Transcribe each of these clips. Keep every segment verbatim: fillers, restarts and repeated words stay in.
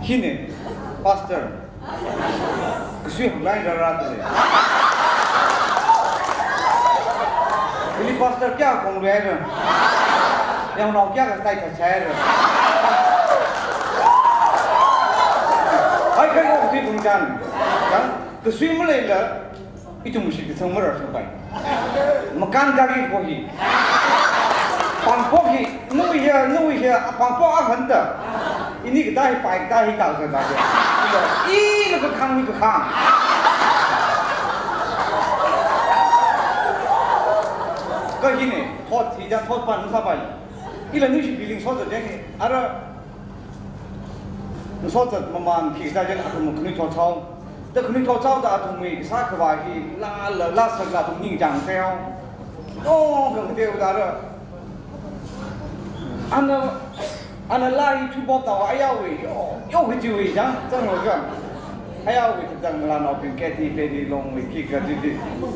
Hine, pastor. Kasui hānglai rāra tale. Hili pastor kayā kongluihaira. Yaonao kayā kasai kasāhaira. Ai, kha okathui pungchan. Yang kasui maleila, ithum shitsang marāsangpai. Makan kaki ko hi. Pāngpok hi, nawui hi, nawui hi, pāngpok akhanda. Ini katā hi, pai katā hi, kau katā hi. Ila, ila kakhang hi kakhang. Kha hine, thot hi ja thot pan sāpai. Ila nushi feeling so ja hi. Ara, so ja maman khi ja jen athum khanuithot chao. Da khanuithot chaoda athumwui kasā khavā hi laa, laa, laa sālala athum ningchāng teohao. Dong kang teoda ra. Ana, ana laa hi thuipop tao ayāwui, yo, yo kajiwui chang, chang lo ka. Ayāwui thāda ngalānaobing Katy Perry longwui khikha chi chi.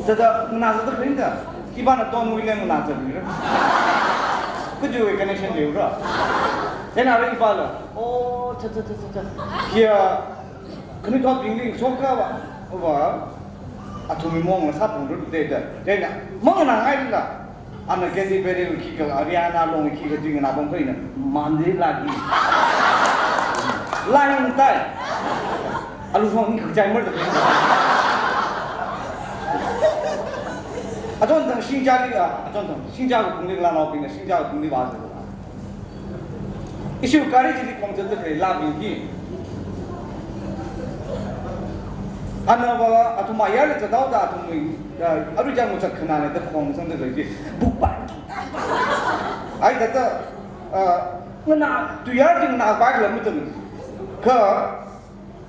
Thāda nganā sāda kharing da. Ipana Don William nganā sāda kharing. Kajiwui connection leira. Chieina ara ipala. Oh, cha, cha, cha, cha, cha. Hiya, khanuithotbingli shokra va, va, athumwui mong la sāphungrut de da. Chieina, manganāngaila. Ana Katy Perry khikha, Ariana longwui khikha chi nganāpam kha ina, Monday lagi. Lai ngai tai. Alu hong ni khakchai mar da. Achon thang singja li, ah, achon thang singja kaphungli ngalānaobingna singja kaphungli vāsa. Ishi gari chili khongzat da khalei laabing hi. Ana va athum ayarli zathaoda athumwui, ah, aruichang muchat khanāna da khongsangda khalei chi. Buk bai. Ai thāda, ah, nganā, tuiyār chi nganāpai khala mathang. Kha,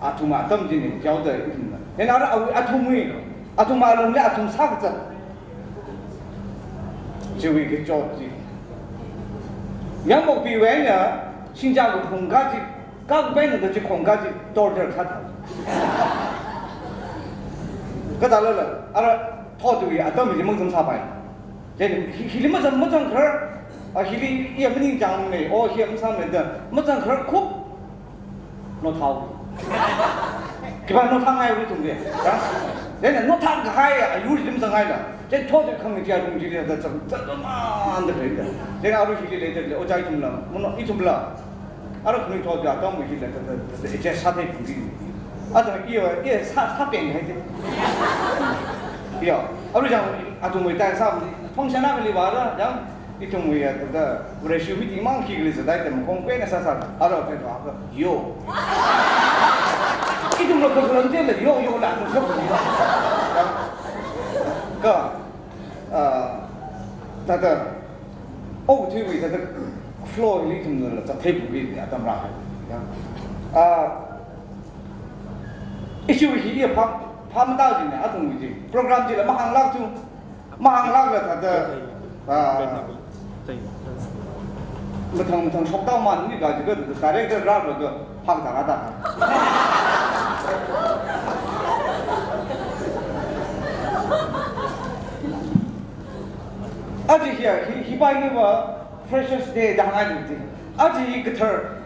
athum atam china chaoda ithumna. Chieina ara athumwui, athum alungli athum sākazat. Chiwui kachot chi. Yangpokpiwui eina, singja kaphung kaji, kakup eina da chi khong kaji, torture sātha. Kathālala, ara thotwui atam chi mangzam sāpai. Chieina hi, hili mazam, mazam kharar, ah, hili iya maningchāngmana, oh, hiya masāmana da, mazam kharar khup, nothao. Khipā nothāngai ithumli, ya? Chieina nothākahai ayur chi mazangngaila. Chieina thotwui khangachei alung chili da chang, chang, chang, man da khalei da. Chieina aru hili leida lei, ojā ithumla, mano ithumla. Ara khanuithot atam hila, da, da, da, da, adjust sāthei phungri. Atam iya, iya sā, sāpenghaida. Ya, aruichang athumwui tai sā, function akhali vāra, yang, ithumwui ya, da, da, ratio meeting mang khikha li zatda, da, makong pena sāsa, ara, da, da, da, yo. Ithumla kakhalam chila, yo, yo la, da, sā, da. Kha, ah, da, da, okathuiwui thāda flow hili ithumla zathei phungri atam rāhai. Ya. Ah, issue hi iya phap, phap matāchinga athumwui chi. Program chila mahānglāk tu, mahānglākla thāda, ah, mathang mathang shokdao man ni kaji kha director rālaga phap tārada. Aja hiya, hi, hi pai ni va Freshers' Day da hāngai ding. Aja hi kathar,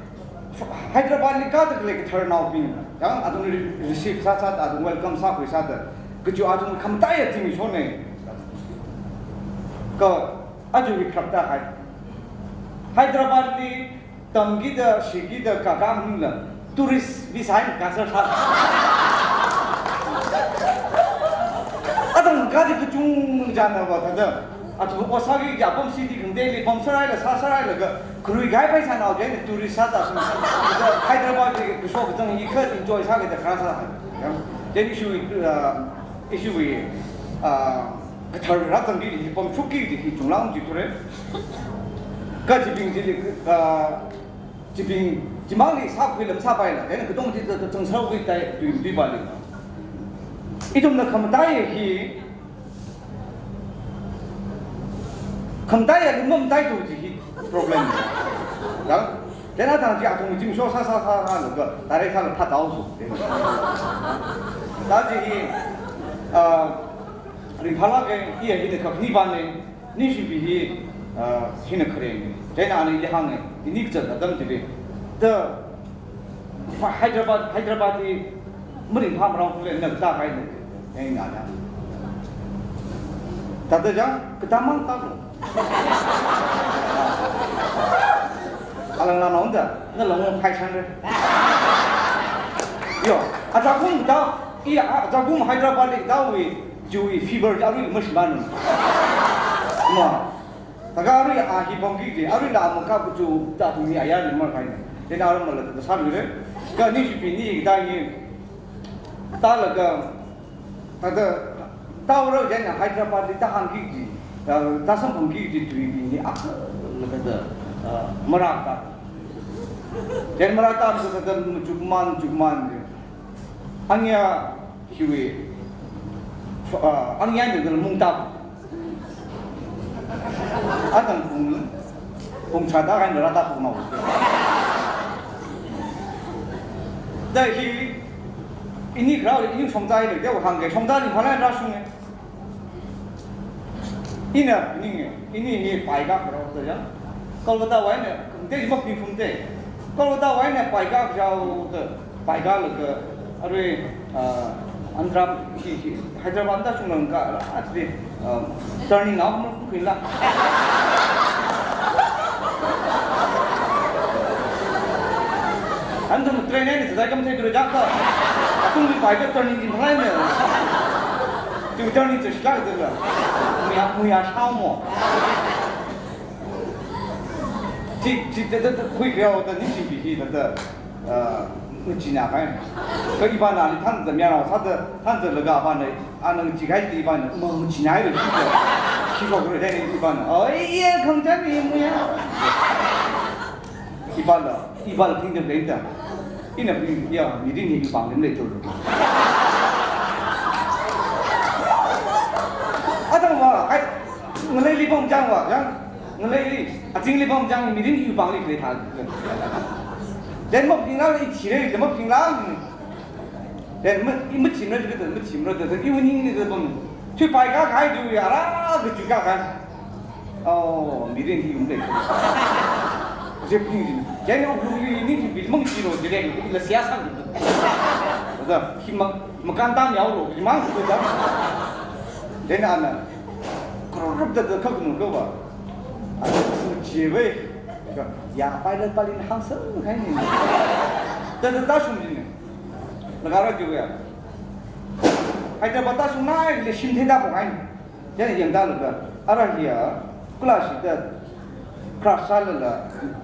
Hyderabad li kāda khalei katharnaobing, yang athum re-, receive sāsāda, athum welcome sākhui sāda, kachi athum khamataiya zimiksho ne. Kha aja hi pharāda hai. Hyderabad li tamkida, shikida, kakā maningla, tourist visa eina kasā sā. Atam kaji kachungchāna va thāda. Athum ot sāki kaji apam city khangateili pamsāraila, sāsārailaga, kharui kahai pheisānao chieina tourist sāda. Hyderabad li kasho kazang hi kha enjoy sāki da kharā sā. Chieina issue, uh, issue wui, uh, kathar rāzangki hi pamshokki kaji hi chunglang chi ture. Kha chibing chili, ah, chibing, chimangli sākhui lam sāpaila, chieina katong chi ta, ta, chang sākhui tai, tui, tui pali. Ithumna khamataiya hi, khamataiya lungmam taitu chi hi problem. Yang, chieina thang chi athum zimiksho sā, sā, sā, sālaga, direct sāla phatao su. Thāda chi hi, ah, ringphālāka, iya hina khani pāna, Ningshipi hi, ah, hina khare ni. Chieina ana ili hānga, ini kazat atam chili. Da, Hyderabad, Hyderabad hi maringphā marao kule na ta kai ne. Eng na na. Tata jang, katamang ta lo. Alang la nong da, na long phai chang re. Yo, ajakum ta, i a, ajakum Hyderabad li ta wi, ju wi fever ja wi mas man. Ma. Taka arui a hi pamki ji, arui la maka kuchu ta tumi aya ni mar kai. Then arui mala ta sa lure. Ka ni shi pi ni ta hi. Ta la ka, ta ta, ta ura jen Hyderabad li ta hangki ji. Ta, ta sam pamki ji tui pi ni ak la ta ta. Mara ta. Then mara ta ta ta machukman, machukman ji. Angya hiwi, ah, angya ni dal mungtap. Atang pung, pung chada kan rata pung mau. Da hi, ini grau, ini songda ini, dia hangke songda ni phalai ra sung e. Ina, ini, ini hi paika karo ta ya. Kolkata wai ne, de ma pin phum de. Kolkata wai ne paika jau de, paika le ke, arui, ah, Andhra, hi, hi, Hyderabad da chung lang ka, ah, actually, ah, turning out mo kuin la. Anda mo train ni sa kam the dura ja ka. Atung ni paika turning in lai ne. Tu turning tu shla de la. Muya, muya shao mo. Ti, ti, ta, ta, ta, hui kaya ta ni si bi hi ta, ta, ah, ni china kai. Ka iba na ni than ta mya na sa ta, than ta laga ba na, a na chi kai ti ba na, ma ni china ai ri ta. Ki ko ko ni iba na. Oh, iya, khang ta ni muya. Iba la, iba la ting de ta. Ina ping ya, mi din ni pang ni le tu. Atang wa, ai, ngalei li pang jang wa, jang. Ngalei li, ating li pam jang mi din yu pang li kre tha. Then mo ping la i chi re, mo ping la. Then mo, i mo chim re, mo chim re, i winning ni pam. Tui pai ka kai ju ya ra, ka ju ka kai. Oh, mi din hi um de. Je ping ji. Then o lu ni ni bi mong chi ro, je le la sia sang. Da, hi ma, ma kan ta miao ro, ji mang su da. Then ana. Krup da da khak nu ka ba. Asu chi wei. Ka, ya, pilot pali na hang sāng hai ni. Ta, ta, ta shum ji ni. Laga ra ji wei ya. Hai ta ba ta shum na le shim the ta bo hai ni. Ya ni yang ta le ba. Ara hi ya. Kula shi ta. Crash sā le la.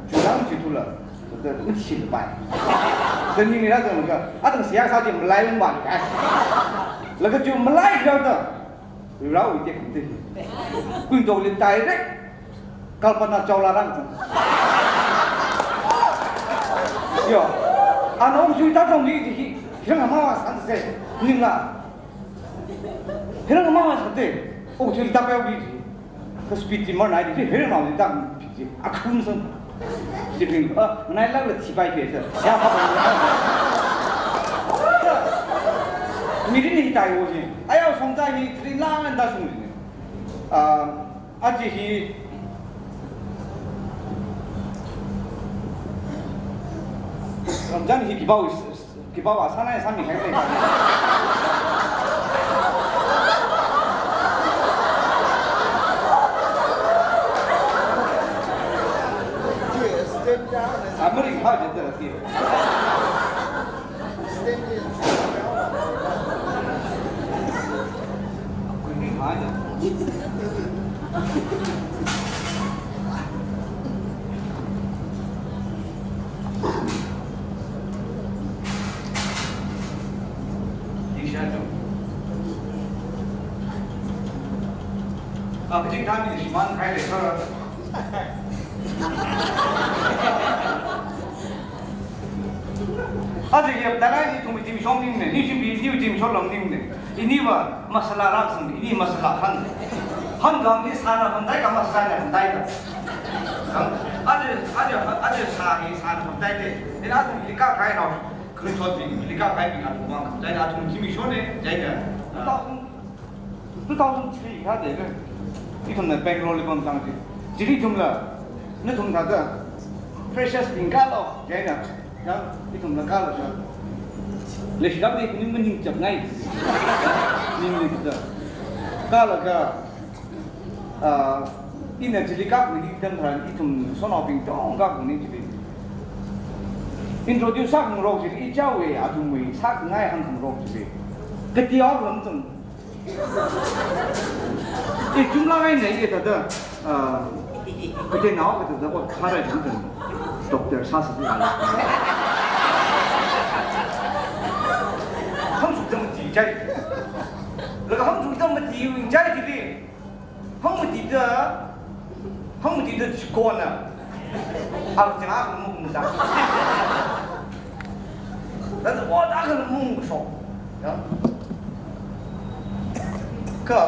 Ju yang ji tu la. Ta, ta, mi shi le bai. Ta ni ni ra ta ka. A ta siya sa ji malai ma ni. Laga ju malai ra ta. Rao ite kumte. Kuinto li direct. Kalpana Chawla rang. Yo. Ana ong sui ta tong ni hi. Hirang ma wa san se. Ning la. Hirang ma wa san te. O tui ta pe bi. Ka speed ti mar nai di. Hirang ma ta. Akhum san. Jibing, ah, nai lak la thipai ke ta. Ya, pa, pa, pa. Mi rin hi tai wo ji. Ayau song ta hi, trin la ngan ta sung ji. Ah, aji hi. Ramjan hi kibau is, kibau a sana ya sami hai le. Amri ha je ta ti. Aja yap dalai ni thum itim shong ning ne, ni shim bi ni itim shong long ning ne. Ini wa masala rak sing, ini masala khan. Han gang ni sana khan dai ka masala ne khan dai ka. Aja, aja, aja sa hi sana khan dai de. Ina thum lika kai na. Khan thot bi lika kai bi na thum khan dai na thum kimi shong ne, dai na. Two thousand three ka de ne. Ithumna Bangalore li pam tang ji. Jili thumla. Nathum thāda. Freshers bing ka lo. Jaina. Ya, ithumla kālaga. Leishilak de kuni maningchapngai. Ningli da. Kālaga, ah, ina chili kākhui tharan ithum sanaobing chungkha khui chili. Introduce sākhangarok chili, ichāwui, athumwui, sākhangai hāngkhangarok chili. Kati awui lam chang. I chungla ngai ne, i thāda, ah, kateonao kathāda, o, khara jing jing, doctor sāsa di ala. Hāngshok jam ti jai. Laga hāngshok jam ti wui jai di li. Hāngmati da, hāngmati da chikona. Ak jang ak mung mung da. Thāda o da ak mung shok. Ya. Kha,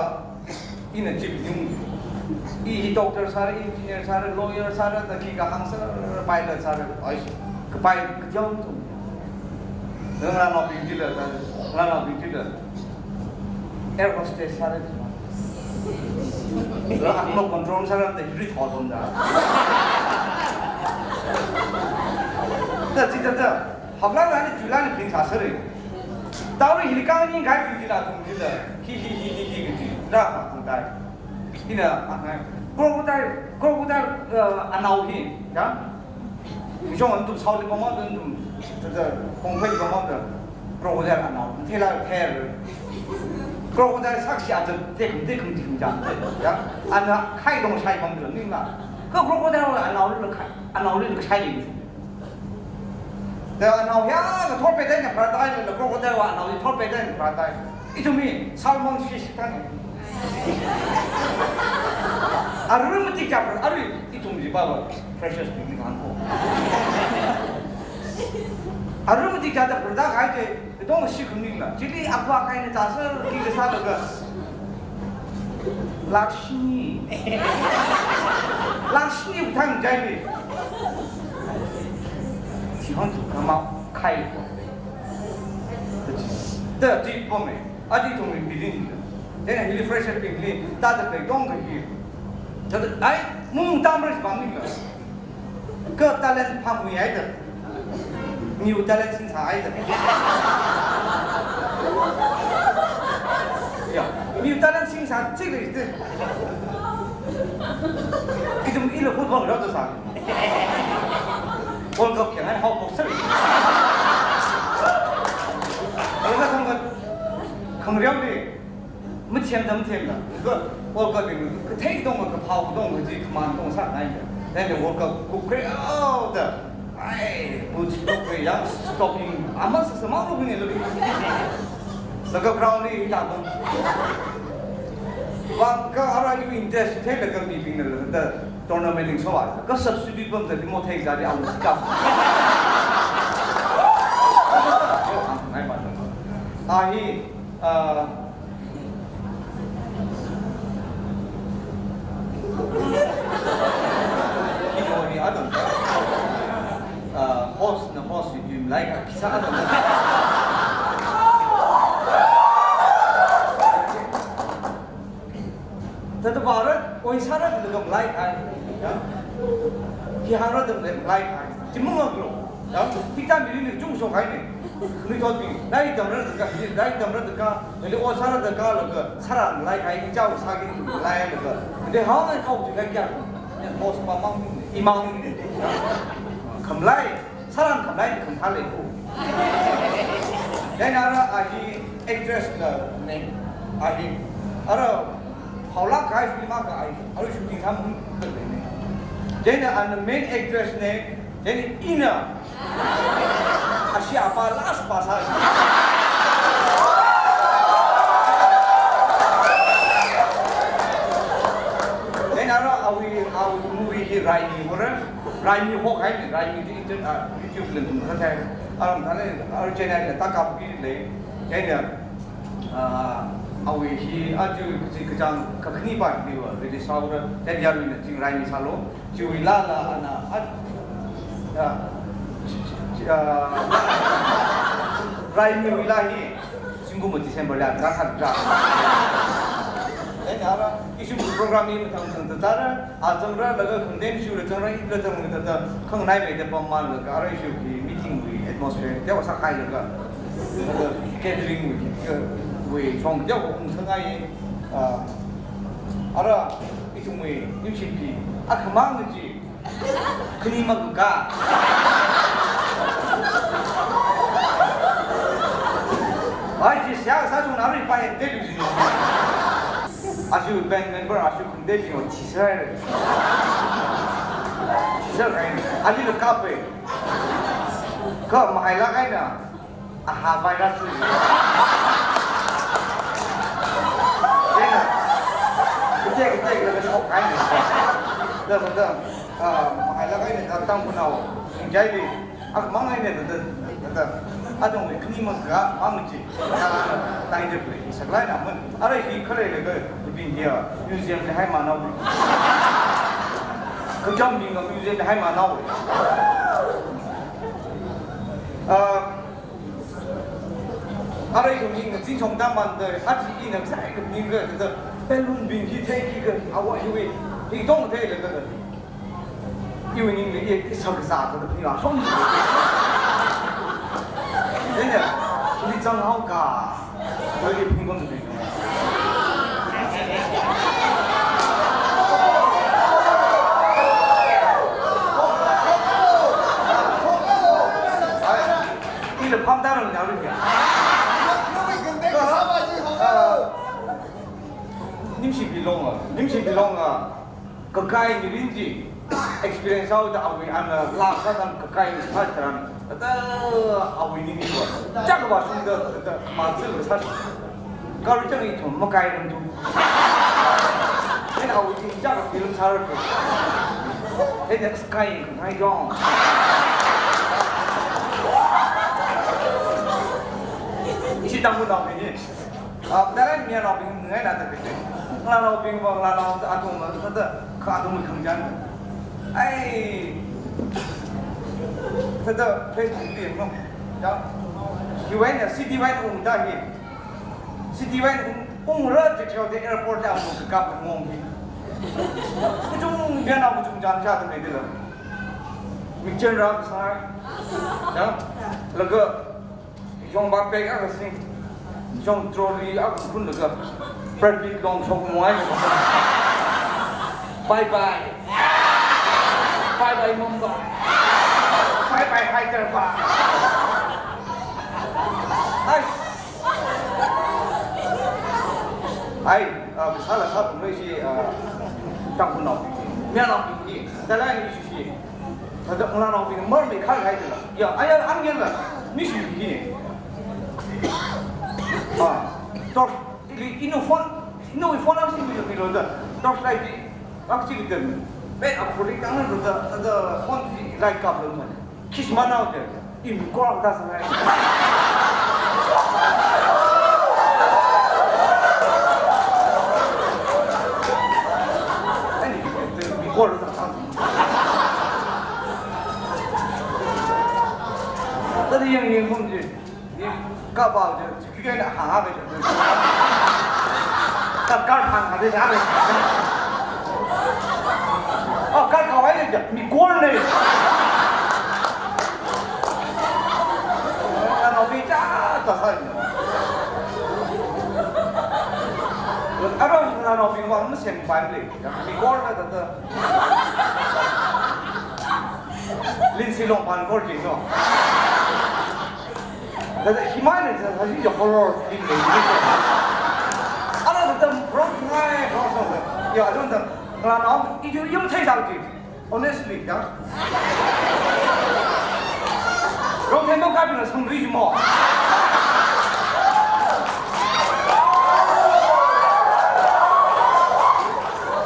ina chip yung. I hi doctor sāra, engineer sāra, lawyer sāra, da khikha hāngsa, pilot sāra. Ai, kapai, kateonao. Ngarānaobing chila, ngarānaobing chila. Air hostess sāra. Laga akma control sāra da hiri thot bom da. Da, chi da, da. Hapla da ni chula ni pin sāsāra. Tawui hili kang ni kai pin chila thung chila. Hi, hi, hi, hi, hi, hi, hi. Da, ha, thung tai. Ina, ah, hai. Crocodile, crocodile, uh, anao hi, ya? Jong antum sauli pamang antum, tada, kongphei pamang tada, crocodile anao, thela, thel. Crocodile sakshi aja, tek, tek, tek, tek, tek, ya? Ana khai dong shai pam ning la. Kha crocodile anao la khai, anao la shai ling. Da anao ya, ka thor pei dai na pra dai, la crocodile wa anao thor pei dai na pra dai. Ithumwui salmon fish kan. Arui mati kya pra, arui ithum ji ba ba, precious bing kan ko. Arui mati kya da pra da kai ke, dong shi khun ning la. Chili aqua kai na ta sa, ki ka sa la ka. Lakshmi. Lakshmi u thang jai ni. Chi hon tu kama khai ko. Da chi, da chi pom e. A chi thong ri bidin. Then hili fresher bing li, ta da pe dong ka hi. Ta da, ai, mung tam ri bang ni la. Kha talent phangwui haida. Miwui talent sing sā haida. Ya, miwui talent sing sā chili de. Ithum ila football rau sā. World Cup kya ngan hao boxer. World Cup kang kang riau de. Mathem da, mathem da. Kha World Cup ning, kathei dong, kaphao dong, kaji kaman dong sāngai da. Then the World Cup kukre out da. Ai, boots kukre yang stocking. Ama sāsā mang lo ni lo. Laga ground li ta bang. Bang kha ara yu interest thei laga mibing la da tournament ning so wa. Kha substitute bang da mo thei da di ang ka. Ngai ba da. Ahi, ah, Hi, hi, adam. Ah, host na host hi dim like a kisa adam. Tata bara, oi sara da gam like ai. Ya. Hi hara da gam like ai. Timung lo. Ya, pita mili ni chung shok hai ni. Ni thot ni, dai dam ra da ka, dai dam ra da ka, ni o sara da ka la ka, sara lai kai ni chao sa ki lai la ka. De hao ni kau ji ka kya? Boss pa mang ni, i mang ni. Kham lai, sara kham lai ni kham tha le ko. Dai na ra a hi actress la ni, a hi. Ara, hao la kai film a ka ai, ara shooting tham hum ka ni. Dai na an main actress ni, Then ina. Ashi apa last pa sa. Then ara awui, awui movie hi Raimi hora. Raimi ho kai ni, Raimi di inter, ah, YouTube lem tum khathai. Aram thane, ara channel le taka pi le. Then ya, ah, awui hi aju kaji kachang kakhani ba ni wa, release sāra. Then yarui na jing Raimi sālo. Chiwui laa la ana, at, ah, chi, chi, ah, Raimi wui laa hi, zingkum December la, ka khat ra. Then Ara, issue program hi mathang mathang ta tara, a zangra laga khangateina issue la zangra, ila zangra ta ta, khanganaimeida pammanlaga, ara issue hi meeting wui atmosphere, tewa sākhailaga, laga gathering wui, wui shong tewa ungsāngai, ah, ara, ithumwui, issue hi, akhamang chi, khani makaka. Ai, chi siya sāchungna ri pai te lu ji. Aja band member, aja khangatei bing chi sāra. Chi sāra. Alila kape. Kha mahailāk eina. Aha, virus chi. Chieina, kate, kate, kate, kashok kahaina. Da, da, da. Ah, mahailāk eina, da, Tangkhulnao. Singchaili. Akhamang eina, da, da, da, da. Athumwui khani makaka, mang chi. Da, da, da, da, da. Saklāk eina, mun. Ara hi khalei laga, bing hiya, museum li haimānao. Kachambing museum li haimānao. Ah, Ara ithum hi ngazin chong tamanda, aja ina sai khaningkha, da, da, balloon bing hi theikhikha, awa hiwui, hi tong theilaga, da. Iwui ningli, i, i sākazā, da, da, phi la shon. Ina, hili zanghaoka, da, i phi bang da. Ai, ila phamda rang ya ru ya. Nimshi bilong a, nimshi bilong a, kakai mirin chi, experience haoda awui ana lak sāda kakai sā tharan, ata awui ningli wa. Chak wa sung da, da, ma zil sā. Kar chang ithum makai ram tu. Ina awui chi chak film sāra tu. Ina sky ngai jong. Ishi Tangkhulnao ni. Ah, tara ni mayarnaobing ngai na ta kete. Ngalānaobing wa, ngalānao ta athum ma, ta ta, kha athum khangachān. Ai. Ta ta Facebook li yanglu. Ya. Hiwui eina, city wui eina ungda hi. City wui eina ung, ungra, Dikshao te airport li amu kakap ngong hi. Kachung, mayarnao kachungchan cha ta kete la. Mikchan ra kasā. Ya. Laga, Yong ba pek akha sing. Yong trolley akha khunlaga. Brad Pitt long shok muai. Bye bye. Bye bye Mumbai. Bye bye Hyderabad. Ai. Ai, ah, kasā la sā pung mei shi, ah, Tangkhulnao. Mayarnaobing hi. Tala ni shi shi. Thāda ngalānaobing marmei khalei haida la. Ya, aya, ang yan la. Mishi hi. Ah, torch, ili, inu phone, inu phone ang si milo, milo da. Torch light di, ang si kita. Bet aku ri kang na da, da, phone di light kap lo man. Kiss man out there. Im kor ta sa hai. Ani, im kor ta sa. Tadi yang yang pun je. Ni kapao je, chiki na ha ha be. Ka kar phang ha de ha be. Oh, kar kawai le, mi kor ne. Ngalānaobing cha ta sa. Ara ngalānaobing wa mesen pai le. Mi kor na ta ta. Lindsay Longpan kor jing no. Thāda himai na sa, sa, sa horror film le. Ara thāda wrong ngai, wrong song. Ya, I don't know. Ngalānao, i ju yum thei sa ji. Honestly, ya. Wrong thei mo ka bi na sang ri mo.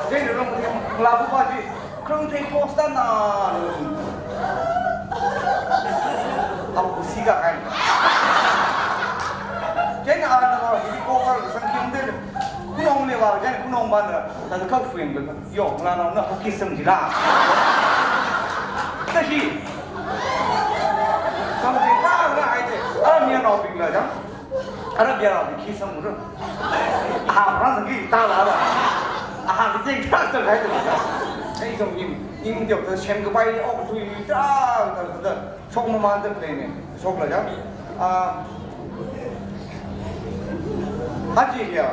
Jai wrong thei mo, ngala bu pa ji. Khrang thei post na. Abu si ka kai. Jai na ana hi ko ar sang kim de. Kunong le wa, jai kunong ban na. Ta ka fuing le. Yo, na na na ki sang ji la. Ta hi. Sang ji ka na ai de. A mi na bing la jang. Ara biara bi khi sang ru. Aha, rāzangki tālala. Aha, kacheng tarākha zangkahai tu. Ai, ithum ning, ning teokha semkapai, okthui tarākha, tarākha, shokmamanda khaleina, shoklaga. Ah, aja hiya,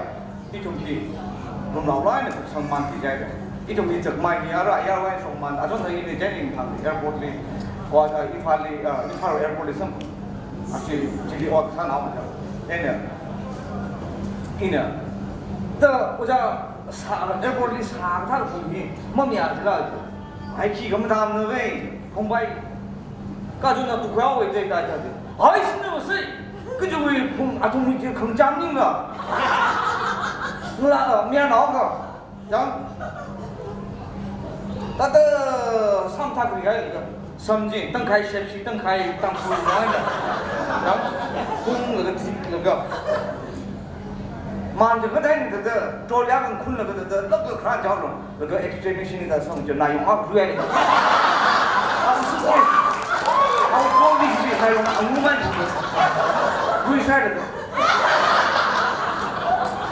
ithum hi lumlaolāk eina sangman ki jai. Ithum hi zakmai hi ara airline shokman, achonthā ina Chandigarh airport li, ko, ah, Imphal li, ah, Imphal airport li sam. Actually, chili ot sānao ma. Ina, ina, ta, ojā, sā, airport li sākathā kaphung hi mamayā jila. Ai, khi kamatamna ve, phungpai. Kachungkha tukhao ve, te, ta, ta, te. Ai, sina ve si. Kachungkha phung, athum hi khangacham ningla. Ngala, mayarnao ka. Yang. Tata samthak ri kai laga. Samji, tangkhai shepshi, tangkhai tangkhul ngai na. Yang. Phunglaga, thiklaga. Man ji kadai ni tata, trolley khankhunlaga tata, lak lak kharā jaolo. Laga X-ray machine da song jo, nayong ak ruai ni. Aku suke. Aku kong ni ji, nayong anguman. Ruisai laga.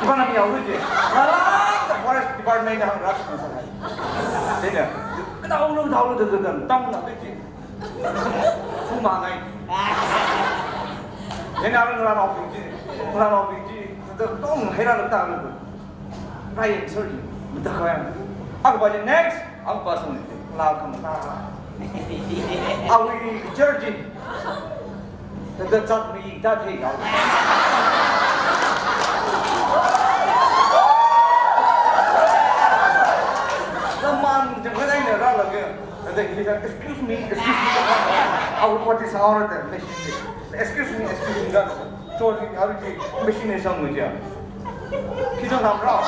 Iban ami yau je. Lala, the forest department hang rak ni sa. Dena, kata ulu, kata ulu, dena, dena, tang na, dena. Fu ma ngai. Dena, ngarānao ping ji, ngarānao ping ji, dena, tong, hera, dena, tang, dena. Ryan, sorry, mata kaya. Aku baca next, aku pasang ni, la, kamu, la. Awui church. Tata chat mi ta thei kau. Laman jang kadai na rālaga. Tata hi ta, "Excuse me, excuse me." Awui pati sāra ta, machine. "Excuse me, excuse me," da. Choli, awui machine ni sāngai ja. Khi to nam rao.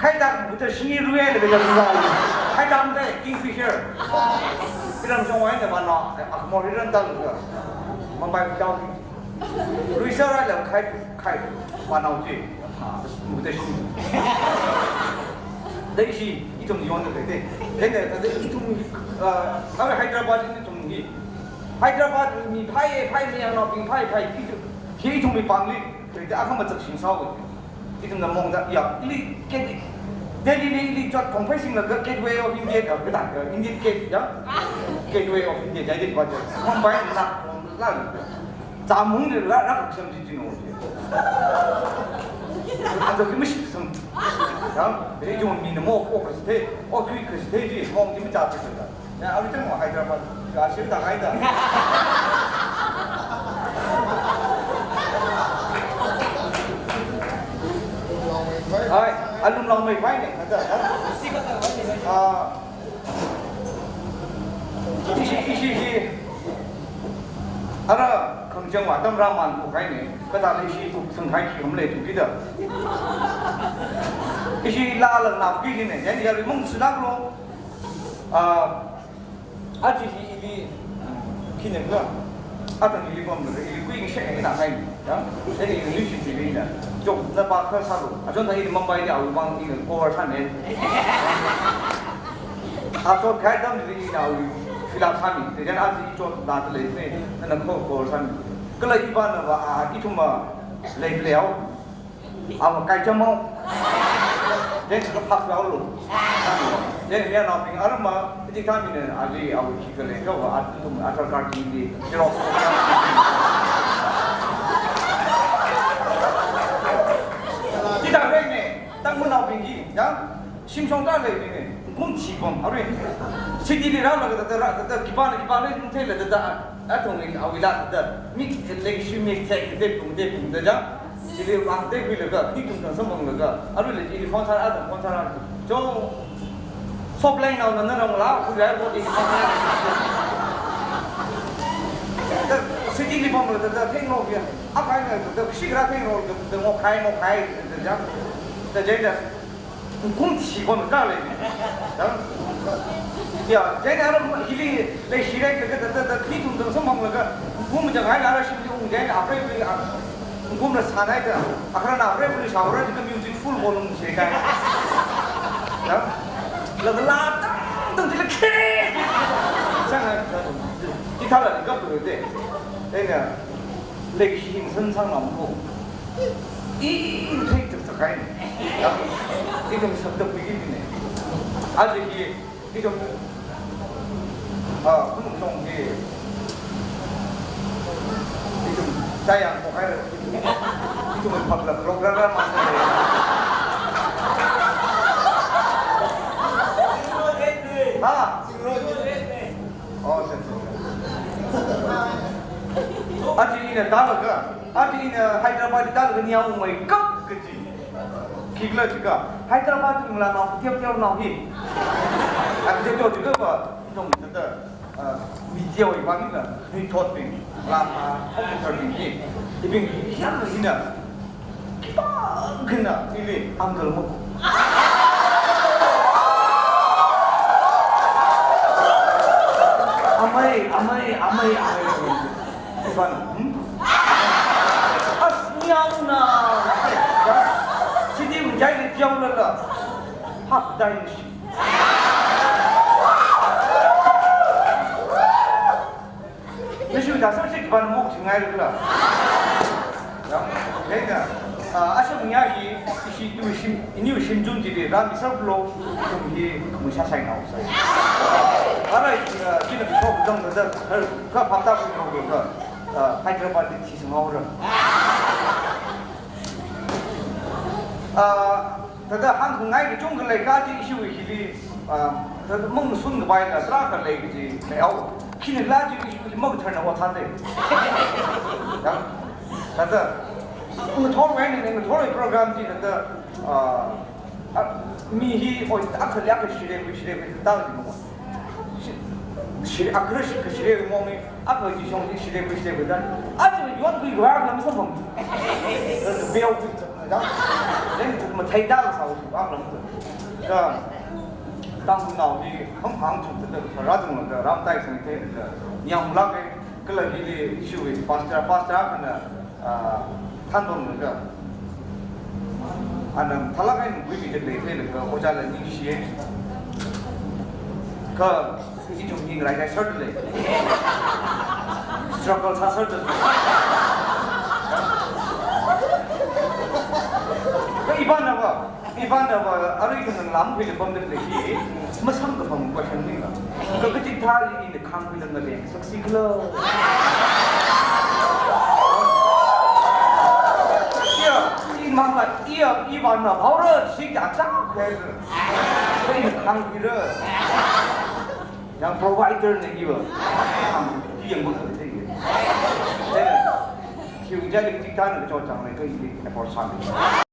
Khai tak buta shingi ruai le bela ruai. Khai tak buta Kingfisher. Iram shong wai ne ba no. Akmor iram tak buta. Mumbai buta. Ruisa ra le khai, khai. Ba no ji. Buta shingi. Dai shi, ithum yon de de. Dai ne, dai ithum, ah, Hyderabad ithum hi. Hyderabad mi phai, phai mi yang no, mi phai, phai ithum. Hi ithum mi pangli. Dai akha ma chak sing sao. Ithumna mongda, ya, ili, gate, Delhi li ili chot kongphei singlaga Gateway of India, ya, kata, ya, Indian Gate, ya. Gateway of India, jadi baca. Mumbai na, la, jamung de la, la, kusam ji jino. Ando ki mishi kusam. Ya, ini cuma mina mo, o, kasih, o, kui, kasih, ji, mong, ji, mi, jatuh, jatuh. Ya, awui tengmo Hyderabad. Ya, shim tak Hyder. Hai, alum long mai pai ne, ada, ya. Ah, ishi, ishi, ishi. Ara, khangchang wa tam raman ko kai ne. Kata ishi kuk sang kai ki kamle tu kita. Ishi la la na ki ne. Yan ya ri mong sunak lo. Ah, aja hi ili, khina kula, atang ili pamlaga, ili kui ngi shek na hai, ya? Then ili nushi ili na. Jok na ba kha salu. Achon ta ili Mumbai ni awui vang ili cover sāne. Achon khai dam ili na awui fill up sāmi. Then aja ili chot na ta le ne, na na ko cover sāmi. Kala iba na ba, ah, ithum ba le le au. Awa kai chamo. Then ka phak lao lo. Then mi na ping arma, ti kami ne ali awa ki kale ka wa at tum atar kar ki di. Xerox. Ti ta reng ne, tang mun na ping ki, ya? Shim shong ta le ne. Kum chi bom, are. City li ra la ka ta ra ta ki ba na ki ba le kum te le ta. Athong ni awui la ta. Mi le shi mi te te pung te pung ta ja. Chili vang te kui laga, khi kum tang samphang laga, arui le chili phone sāra, phone sāra. Cho, sop leng nao na na rong la, kui lai bo di. City li pam la ta, ta theng lo ya. Apai na ta, ta shi gra theng lo, ta, ta ngo khai, ngo khai, ta ja. Ta je ta. Kum thi kon ka le. Ya, ya, ya, hili, le, shi le, ka, ka, ka, ka, khi tum tum sum mong le ka, kum jang hai la, shi ung jang, apre, apre, kum la sa nai ta, akra na, apre, apre, sa, apre, ka music full volume se ka. Ya. La, la, tang, tang, le, ke. Sang hai, kita la, ka, tu, de. Ina, le, shi, san, sang, lam, ko. I, take the Kaini. Ya. Ithum sakta pui kini. Aja hi ithum, ah, khunung shong hi. Ithum tayang ko kai. Ithum phak la program ma. Ha? Oh, sir, sir. Aja ina talaga, aja ina Hyderabad talaga niya umai kap kaji. Khikhala jiakha, Hyderabad ngalānao, teoteo nao hi. Ati teoteo jiakha va, ithum thāda, ah, media wui vang eina, nui thotbing, lāma, officer bing hi, ibing hi, yang hina. Khipākhana, ili, uncle mo. Amei, amei, amei, amei. Ivan, hmm? As niya una. Sidi menjai ni tiang lala. Hak dai ni shi. Mishu da sar shi Ivan mo chingai lala. Ya, ya da. Ah, asam niya hi, ishi tu shim, ini shim jun jide, ram isar flow, kum hi, kum sa sai nao sai. Ara, ah, kina ko jang da, ka pata ko ko ka. Ah, Hyderabad di thi sngau ra. Ah, thāda hāngkhangai kachungkha leikha chi issue hili, ah, thāda mungsun kapai na tarākha lei kaji lei au. Khinala chi issue hili makathar na o thāde. Ya. Thāda, ngathor wui eina, ngathor wui program chi thāda, ah, ah, mi hi, oi, akha liakha shire, shire, ta ni mo. Shi-, shire, akha shi, shire mo mi, akha ji shong ji shire, shire da. Aja yuan kui gua lam sa mo. Beo kui. Dang, dang mathei dang sāhaosi, bang lam tu. Ka, Tangkhulnao hi, hangphang chuk ta, ta, ra chung ta, ram tai sang te, ta, nyam lak e, kala hili issue e, pastor, pastor kana, ah, thandon ka. Ana, thalak e, nungkui bi te le, te le, ka, ojā la ningshi e. Ka, Ithum ning rai rai sāda lei. Struggle sā sāda lei. Ka Ivan na va, Ivan na va, arui khanang lam khuida pamda lei hi, masāngkapam question ni na. Ka kachithāli ina khangkhuida ngalei, saksi khala. Iya, imang la, iya, Ivan na, bhaora, shi kya chang khe. Ka ina khangkhuira. Yang provider na iva. Ki yang buk thei. Thei na. Hiu jali kachithāna kachot chang lei ka ili effort sāmi.